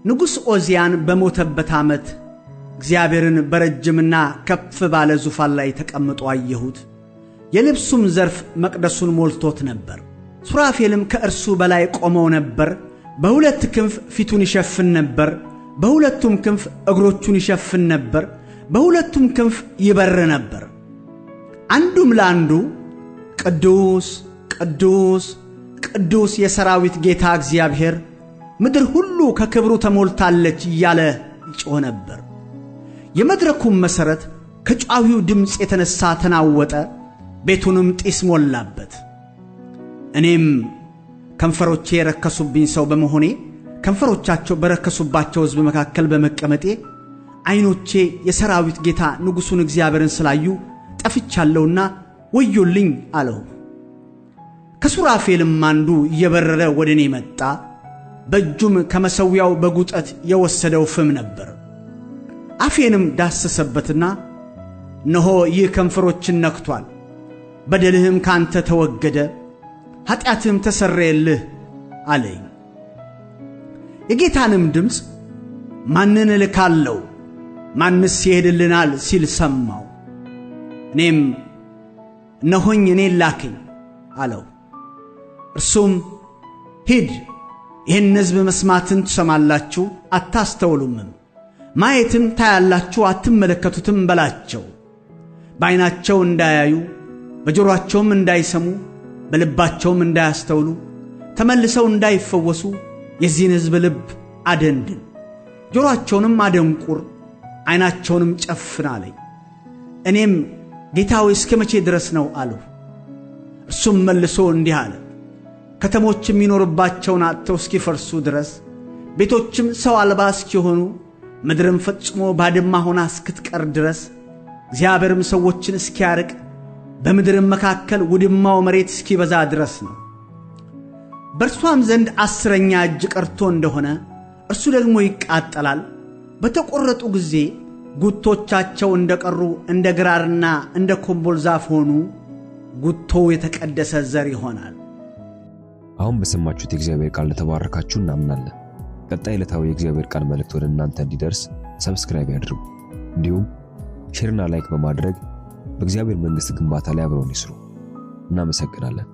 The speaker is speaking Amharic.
ንጉሥ ዖዝያን በሞተበት ዓመት እግዚአብሔርን በረጅምና ከፍ ባለ ዙፋን ላይ ተቀምጦ አየሁት። የልብሱም ዘርፍ መቅደሱን ሞልቶት ነበር። ሱራፌልም ከእርሱ በላይ ቆመው ነበር። በሁለት ክንፍ ፊቱን ይሸፍን ነበር፣ በሁለቱም ክንፍ እግሮቹን ይሸፍን ነበር፣ በሁለቱም ክንፍ ይበር ነበር። አንዱም ለአንዱ ቅዱስ ቅዱስ ቅዱስ የሰራዊት ጌታ እግዚአብሔር፣ ምድር ሁሉ ከክብሩ ተሞልታለች እያለ ይጮህ ነበር። የመድረኩም መሠረት ከጯሂው ድምፅ የተነሣ ተናወጠ፣ ቤቱንም ጢስ ሞላበት። እኔም ከንፈሮቼ የረከሱብኝ ሰው በመሆኔ፣ ከንፈሮቻቸው በረከሱባቸው ሕዝብ መካከል በመቀመጤ፣ ዐይኖቼ የሰራዊት ጌታ ንጉሡን እግዚአብሔርን ስላዩ ጠፍቻለሁና ወዮልኝ አለሁ። ከሱራፌልም አንዱ እየበረረ ወደ እኔ መጣ። በእጁም ከመሠዊያው በጉጠት የወሰደው ፍም ነበር። አፌንም ዳሰሰበትና፣ እነሆ ይህ ከንፈሮችን ነክቷል፣ በደልህም ካንተ ተወገደ፣ ኃጢአትህም ተሰረየልህ አለኝ። የጌታንም ድምፅ ማንን እልካለሁ? ማንስ ይሄድልናል? ሲል ሰማሁ። እኔም እነሆኝ፣ እኔን ላከኝ አለው። እርሱም ሂድ፣ ይህን ሕዝብ መስማትን ትሰማላችሁ አታስተውሉምም፣ ማየትን ታያላችሁ አትመለከቱትም በላቸው። በዓይናቸው እንዳያዩ፣ በጆሮአቸውም እንዳይሰሙ፣ በልባቸውም እንዳያስተውሉ፣ ተመልሰው እንዳይፈወሱ የዚህን ሕዝብ ልብ አደንድን፣ ጆሮአቸውንም አደንቁር፣ ዓይናቸውንም ጨፍን አለኝ። እኔም ጌታ ሆይ፣ እስከ መቼ ድረስ ነው አልሁ። እርሱም መልሶ እንዲህ አለ፣ ከተሞች የሚኖርባቸውን አጥተው እስኪፈርሱ ድረስ፣ ቤቶችም ሰው አልባ እስኪሆኑ፣ ምድርም ፈጽሞ ባድማ ሆና እስክትቀር ድረስ፣ እግዚአብሔርም ሰዎችን እስኪያርቅ፣ በምድርም መካከል ውድማው መሬት እስኪበዛ ድረስ ነው። በእርሷም ዘንድ 10ኛ እጅ ቀርቶ እንደሆነ እርሱ ደግሞ ይቃጠላል። በተቆረጡ ጊዜ ጉቶቻቸው እንደ ቀሩ እንደ ግራርና እንደ ኮምቦል ዛፍ ሆኑ። ጉቶው የተቀደሰ ዘር ይሆናል። አሁን በሰማችሁት የእግዚአብሔር ቃል እንደተባረካችሁ እናምናለን። ቀጣይ ዕለታዊ የእግዚአብሔር ቃል መልእክት ወደ እናንተ እንዲደርስ subscribe ያድርጉ። እንዲሁም share ና like በማድረግ በእግዚአብሔር መንግሥት ግንባታ ላይ አብረውን ይስሩ። እናመሰግናለን።